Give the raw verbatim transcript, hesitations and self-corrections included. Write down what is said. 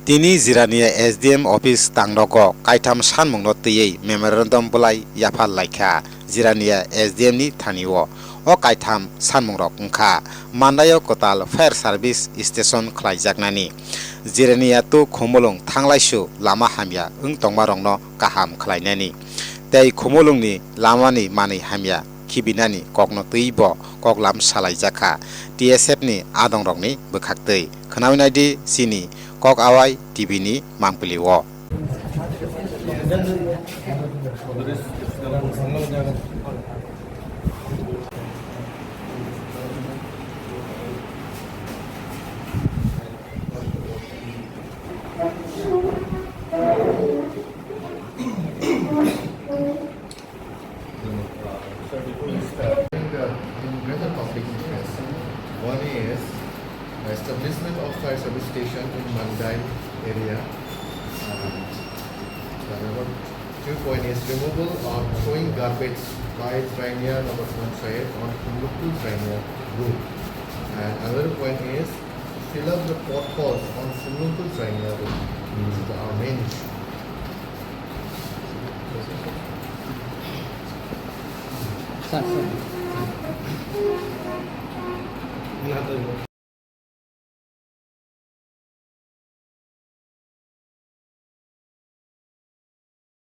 Tini Jirania S D M office tangnogo kaitham sanmungno twiwi memorandum bwlai yaphar laikha Jirania S D M ni thani-o. O kaitham sanmungrok wngkha, Mandaio kwtal fire service station khlaijaknani, Jirania to Khumulwng thanglaisu lama hamya wng tongmarokno kaham khlainani, tei Khumulwngni lamani manwi hamya khibinani kokno twibo koklam salaijakha T S F ni adongrokni bwkhaktwi. Khnawi naidi chini Kok Awai T V ni mangpili-o. In, uh, in greater public interest. One is establishment of fire service station in Mandai area. And the number two point is removal of throwing garbage by Rainia Nagar Panchayat on Khumulwng to Rainia road. And another point is fill up the potholes on Khumulwng to Rainia road. This is our main issue. Sir, sir.